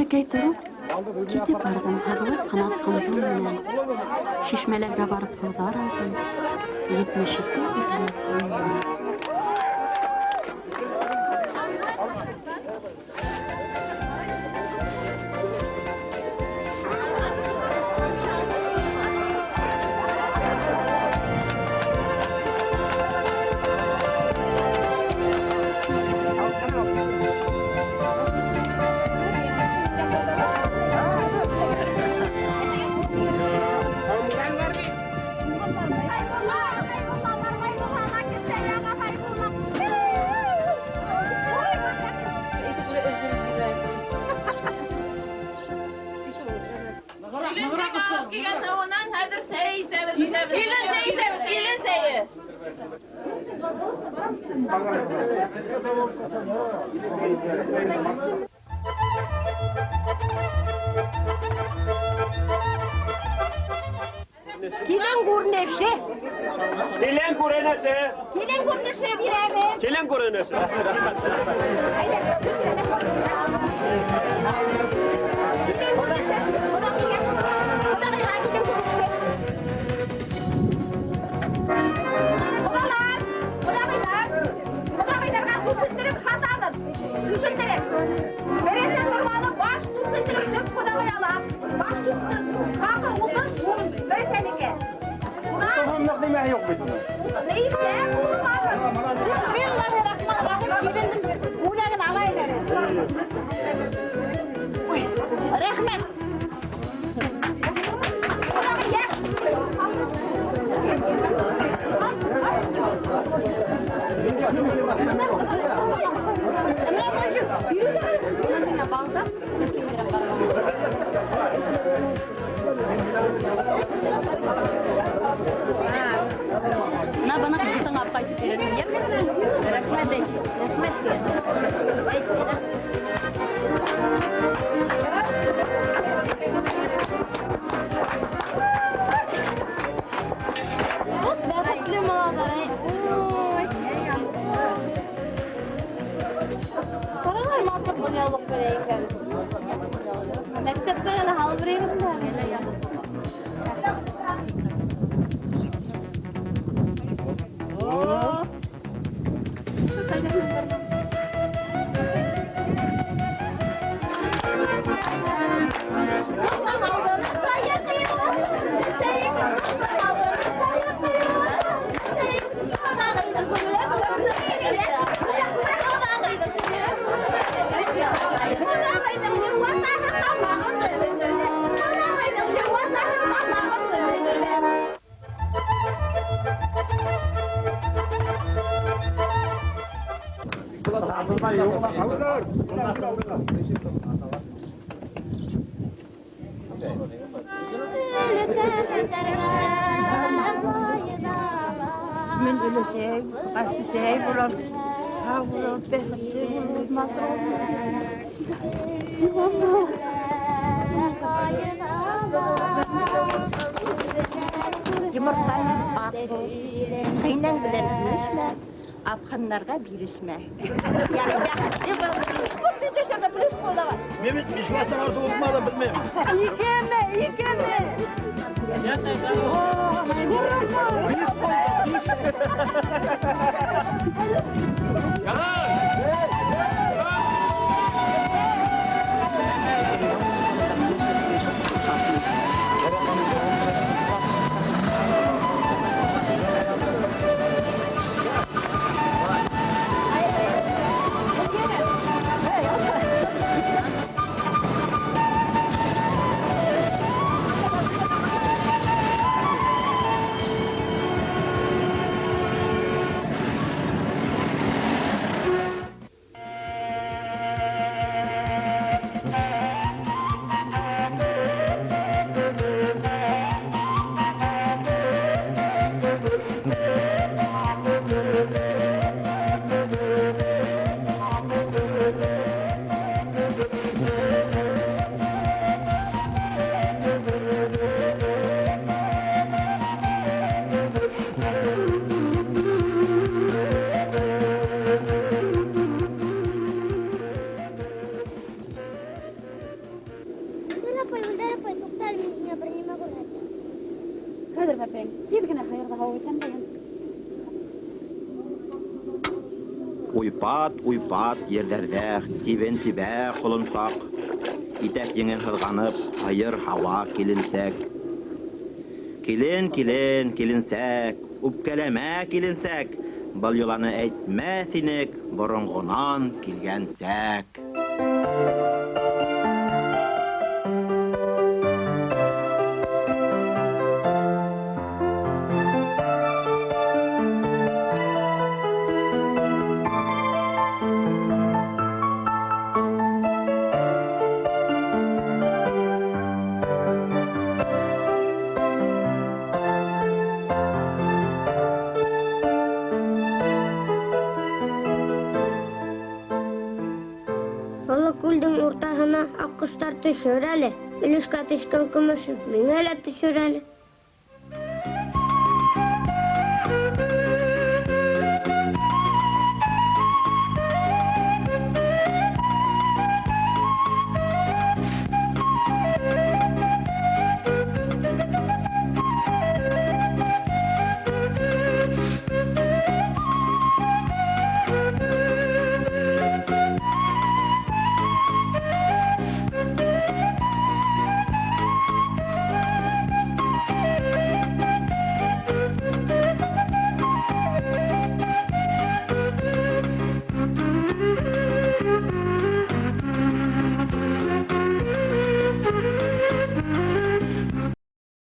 Бәләкәй тороп, китеп барҙым һыҙылып ҡына аҡҡан юл менән. Шишмәләргә барып һыуҙар алдым. 72 йыллыҡ юл менән. Килен күренеше. Килен күренеше. Килен күренеше бирәбеҙ. Килен күренеше. Килен күренеше. Ҡоҙалар, ҡоҙағыйҙар, ҡоҙағыйҙарға түшелтереп һатабыҙ. Түшелтереп. Береһе нормалы баш түшелтереп төп ҡоҙағый ала. Баш түшелтереп хаҡы 30 береһенеке. Tohumluq nimahi yo'q bit. Neyse, oğlum alır. Bismillahirrahmanirrahim. Gelinin бүләген алайын әле. Ой, рәхмәт. На бына ҡыҙҙың алып ҡайтып бирермен. Рәхмәт әйт, рәхмәт. Вот бәхетле малалар, ай. Ой. Ҡарағай матур донъялыҡ бирә икән. Мәктәпкә генә һалып бирәйем дә. Мин өләсәй, ҡартәсәй булам, һау булам, бәхетле булам, матур булам. Йомортҡаны аҡ бул, ҡәйнәң белән өләшмә, апханнарға бирешмә. Ярай, бәхетле бул. Плюс ҡуй давай. Мин бит биш класстан артыҡ уҡыманым, белмәйем. Икеме, икеме. Биш ҡуй, биш. Уйпат-уйпат ерҙәрҙә тибен тибә ҡолонсаҡ, итәк еңен һыҙғанып, һыйыр һауа киленсәк. Килен, килен, киленсәк, үпкәләмә, киленсәк, был йоланы әйтмәҫ инек, боронғонан килгәнсәк. Оло күлдең уртаһына аҡҡоштар төшөр әле. Өлөшкә төшкән көмөш миңә лә төшөр әле.